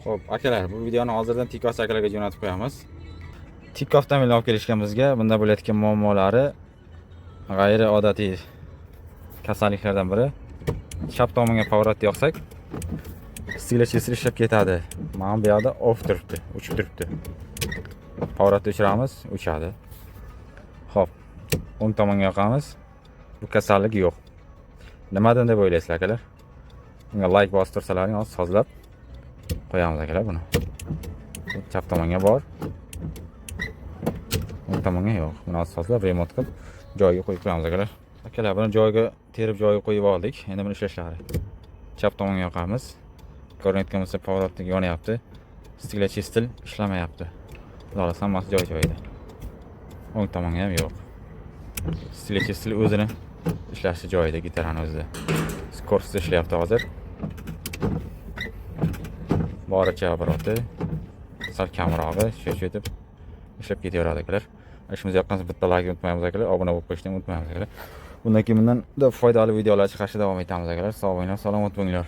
Xo'p, akalar, bu videoni hozirdan Tikos akalarga jo'natib qo'yamiz. Tikka avtomobilni olib kelishgan bizga. Bunda bo'layotgan muammolari g'ayri odatiy kasalliklardan biri. Chap tomonga поворот yoqsak, стеклоочиститель ishlab ketadi. Mana bu yoqda off turibdi, o'chib turibdi. Поворот ni o'chiramiz, o'chadi. Xo'p, o'ng tomonga yoqamiz. Bu kasallik yo'q. Nimadan deb o'ylaysizlar, akalar? Bunga layk bosib tursalaring, hozir sozlab qo'yamiz, akalar, buni. Chap tomonga bor. O'ng tomonga yo'q. Buni hozir sozlab, remont qilib joyiga qo'yib qo'yamiz, akalar. Akalar, buni joyiga terib, joyiga qo'yib oldik. Endi buni ishlashlari. Chap tomonga yoqamiz. Ko'rinayotgan bo'lsa, поворотник yonyapti. Стеклоочиститель ishlamayapti. Xudo xohlasa, hammasi joy joyida. O'ng tomonga ham yo'q. Стеклоочиститель o'zini ishlashi joyida, gitarani o'zida. Скорость da ishlayapti hozir. Boricha обороты sal kamrog'i, shu etib ishlab ketaveradi, akalar. Ishimiz yoqqan bo'lsa, bitta layk unutmaymiz, akalar, obuna bo'lib qo'yishni ham unutmaymiz, akalar. Bundan keyin bundan foydali videolar chiqarishda davom etamiz, akalar. Sog' bo'linglar, salomat bo'linglar.